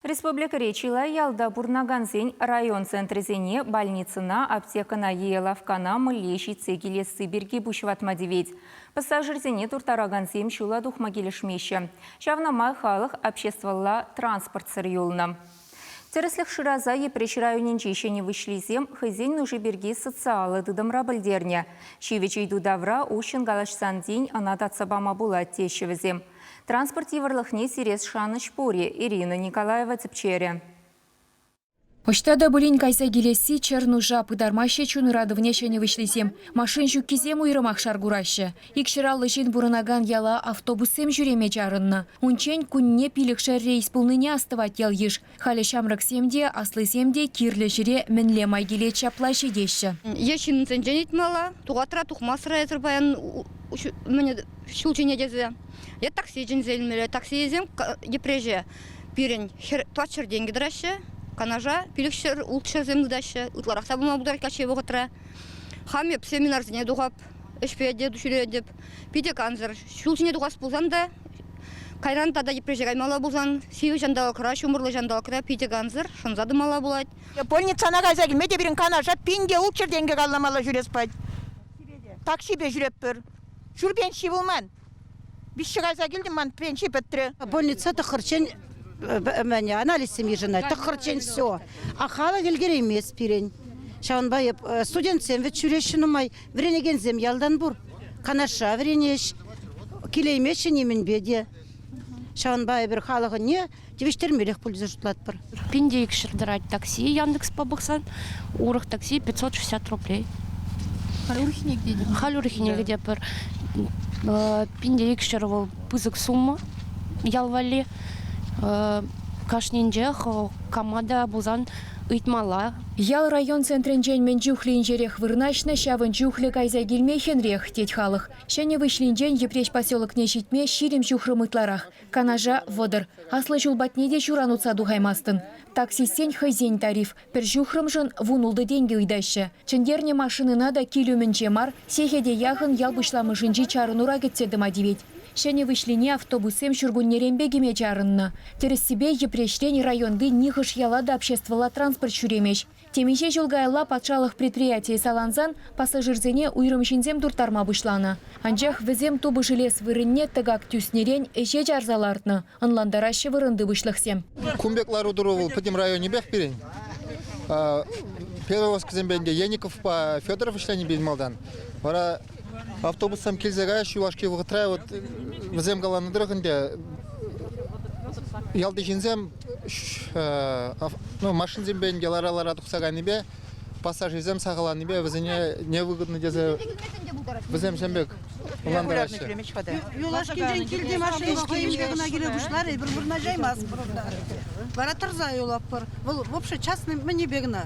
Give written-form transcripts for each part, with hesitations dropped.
Республикӑри чылай ялта пурӑнакансен район центрӗсене, больницӑна, аптекӑна е лавккана мӗнле ҫитсе килесси пирки пуҫ ватма тивет. Пассажирсене турттаракансем ҫула тухма килӗшмеҫҫӗ. Ҫавна май халӑх обществӑлла транспортсӑр юлнӑ. Тӗрӗслӗх шыраса Йӗпреҫ районӗнчи Ҫӗнӗ Выҫлисем хӑйсен нуши пирки социаллӑ тытӑмра пӗлтернӗ. Ҫивӗч ыйту тавра уҫҫӑн калаҫсан тин ӑна татса пама пулать теҫҫӗ вӗсем. Транспорт йывӑрлӑхне сирес шанӑҫ пур-и, Ирина Николаева тӗпчерӗ. Ӑҫта та пулин кайса килесси чӗр нуша, пытармаҫҫӗ чун ыратӑвне ҫӗнӗ выҫлисем. Машин ҫуккисем уйрӑмах шар кураҫҫӗ. Икҫӗр ҫын пурӑнакан яла автобуссем ҫӳреме чарӑннӑ. Унччен кунне пилӗкшер рейс пулнине астӑвать ял-йыш. Халӗ ҫамрӑксем те, аслисем те кирлӗ ҫӗре мӗнле май килет ҫапла ҫитеҫҫӗ. Е ҫынсенчен ыйтмалла, тухатра тухмасра эсир паян ҫул ҫине тесе. Е такси чӗнсе илмелле. Таксисем Йӗпреҫе пирӗн хӗр 400 тенкӗ тӑраҫҫӗ, Канаша 500, 600-сем тытаҫҫӗ. Ытларах та пулма пултарать каҫхи вӑхӑтра. Хам эп семинарсене тухап, ӗҫпе те ҫӳретӗп. Питӗ кансӗр. Ҫул ҫине тухас пулсан та, кайран тата Йӗпреҫе каймалла пулсан, сивӗ ҫанталӑкра, ҫумӑрлӑ ҫанталӑкра питӗ кансӗр, шӑнса тӑмалла пулать. Больницана кайса килме те пирӗн Канаша 1600 тенкӗ калламалла ҫӳрес пулать. Таксипе ҫӳретпӗр. Ҫур пенси пулман. Виҫҫӗ кайса килтӗм, ман пенси пӗтрӗ. Больница тӑххӑрччен анализсем йышӑнать. Тӑххӑрччен все. А халӑх ӗлкӗреймест пирӗн. Ҫавӑнпа эп студентсем вӗт ҫӳреҫҫӗ нумай, вӗренекенсем ялтан пур. Канашра вӗренеҫ, килеймеҫҫӗ нимӗнпе те. Ҫавӑнпа эпир халӑхӑнне тивӗҫтермеллех пуль тесе шутлатпӑр. 1200 тӑрать такси Яндекспа пӑхсан, урӑх такси 560 рублей. Халь урӑххине кӗтетӗр? Халь урӑххине кӗтетпӗр. 1200 вӑл пысӑк сумма ял валли. Кашнинчех кама та пулсан ыйтмалла. Ял район центрӗнчен мӗн чухлӗ инҫерех вырнаҫнӑ, ҫавӑн чухлӗ кайса килме хӗнрех, тет халӑх. Ҫӗнӗ Выҫлинчен Йӗпреҫ поселокне ҫитме 20 ҫухрӑм ытларах. Канаша 30. Аслӑ ҫул патне те ҫуран утса тухаймастӑн. Таксистсен хӑйсен тариф. Пӗр ҫухрӑмшӑн 16 тенкӗ ыйтаҫҫӗ. Чӗнтернӗ машинӑна та кил умӗнче мар, сехете яхӑн ял пуҫламӑшӗнчи чарӑнура кӗтсе тӑма тивет. Ҫӗнӗ Выҫлине автобуссем ҫуркуннеренпе кӗме чарӑннӑ. Тӗрӗссипе, Йӗпреҫрен районти нихӑш яла та обществӑлла транспорт ҫӳремест. Темиҫе ҫул каялла патшалӑх предприятийӗ салансан пассажирсене уйрӑм ҫынсем турттарма пуҫланӑ. Анчах вӗсем тупӑш илес вырӑнне тӑкак тӳснӗрен ӗҫе чарса лартнӑ, ӑнлантараҫҫӗ вырӑнти пуҫлӑхсем. Кун пек лару-тӑру вӑл пӗтӗм районӗпех пирӗн. Перевозкӑсемпе ӗнтӗ Ениковпа Федоров ӗҫленӗ пирӗн малтан. Вара автобуссем килсе каяҫҫӗ юлашки вӑхӑтра вот вӗсем каланӑ тӑрӑх ӗнтӗ ялти ҫынсем ну, машинсемпе ӗнтӗ лара-лара тухса кайнипе пассажирсем сахалланнипе вӗсене невыгодно тесе вӗсем ҫем пек ӑнлантараҫҫӗ. Юлашкинчен килти машина хӑйӗнпе кӑна киле пуҫларӗ, эпир вырнаҫаймастпӑр унта. Вара тӑрса юлатпӑр. Вӑл вообще частный мӗнӗпе кӑна.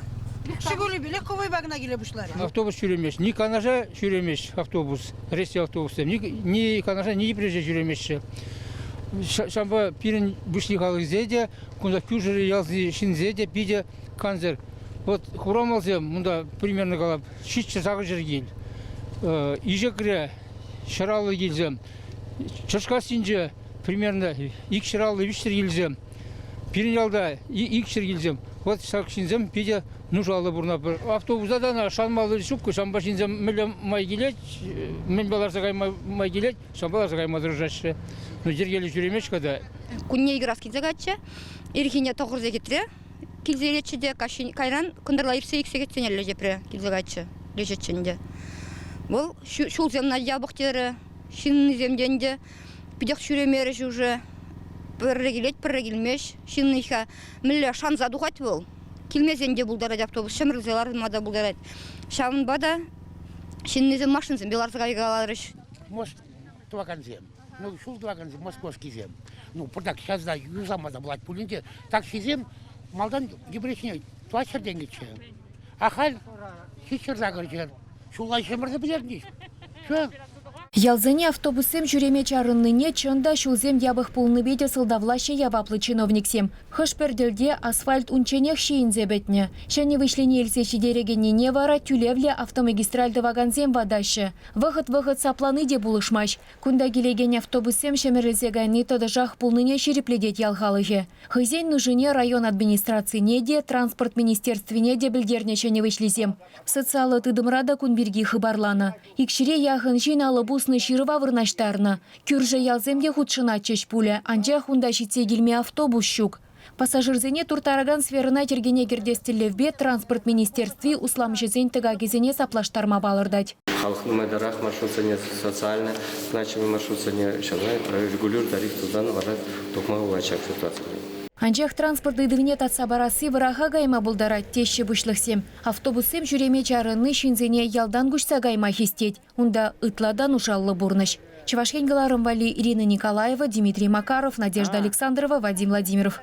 Шигулипе легковойпа кӑна киле пуҫларӗ. Автобус ҫӳремест. Ни Канаша ҫӳремест автобус, рейс автобуссем, ни Канаша, ни Йӗпреҫе ҫӳремеҫҫӗ. Ҫавӑнпа пирӗн Выҫли халӑхӗсем те, кунта кӳршӗри ялти ҫынсем те питӗ кансӗр. Вот хурамалсем унта примерно калап 700-800 кил. Ишекре 150 килсем, Чӑршкассинче примерно 250-300 килсем, пирӗн ялта 200 килсем. Вот ҫак ҫынсем питӗ нушаллӑ пурӑнатпӑр. Автобуса та шанмалли ҫук, ҫавӑнпа ҫынсем мӗнле май килет, мӗнпе ларса кайма май килет, ҫавӑнпа ларса кайма тӑрӑшаҫҫӗ. Ну, йӗркеллӗ ҫӳремест-ха та. Кунне икӗ раз килсе кайччӗ. Ирхине 9 сехетре килсе илетчӗ те кайран кӑнтӑрла иртсе ик сехетсенелле тепре килсе кайччӗ, леҫетчӗ ӗнтӗ. Вӑл ҫулсем япӑх терӗ, ҫыннисем те ӗнтӗ питех ҫӳремерӗҫ уже. Пӗрре килет, пӗрре килмест. Ҫынни-ха мӗнле шанса тухать вӑл. Килмесен те пултарать автобус, ҫӗмӗрӗлсе ларма та пултарать. Ҫавӑнпа та ҫыннисем машинсемпе ларса кайкаларӗҫ. Мост тӑвакансем, ну, ҫул тӑвакансем, московскисем, ну, пӑртак час та юсама та пулать пулин те, таксисем малтан Йӗпреҫне 400 тенкӗччӗ. А халь 700 сакӑр ҫӗр. Ҫулла ҫӗмӗрсе пӗтернӗ. Все. Ялсене автобуссем ҫӳреме чарӑннине чӑн та ҫулсем япӑх пулнипе те сӑлтавлаҫҫӗ яваплӑ чиновниксем. Хӑш-пӗр тӗлте асфальт унчченех ҫийӗнсе пӗтнӗ. Ҫӗнӗ Выҫлине илсе ҫитерекеннине вара тӳлевлӗ автомагистраль тӑвакансем ватаҫҫӗ. Вӑхӑт-вӑхӑт саплани те пулӑшмасть. Кунта килекен автобуссем ҫӗмӗрӗлсе кайни тӑтӑшах пулнине ҫирӗплетет ял халӑхӗ. Хӑйсен нушине район администрацине те, транспорт министерствине те пӗлтернӗ ҫӗнӗ Выҫлисем. Социаллӑ тытӑмра та кун пирки хыпарланӑ. Икҫӗре яхӑн ҫын алӑ пуснӑ ҫырӑва вырнаҫтарнӑ. Кӳршӗ ялсем те хутшӑнатчӗҫ пулӗ, анчах унта ҫитсе килме автобус ҫук. Пассажирсене турттаракан сферӑна йӗркене кӗртес тӗллевпе транспорт министерстви усламҫӑсен тӑкакӗсене саплаштарма палӑртать. Халӑх нумайтарах маршрутсене, социально значимый маршрутсене ҫавна регулюр тариф тусан вара тухма пулать ҫак ситуацирен. Анчах транспорт ыйтӑвне татса парасси вӑраха кайма пултарать, теҫҫӗ пуҫлӑхсем. Автобуссем ҫӳреме чарӑнни ҫынсене ялтан куҫса кайма хистет. Унта ытла та нушаллӑ пурнӑҫ. Чӑваш Ен кӑларӑм валли Ирина Николаева, Дмитрий Макаров, Надежда Александрова, Вадим Владимиров.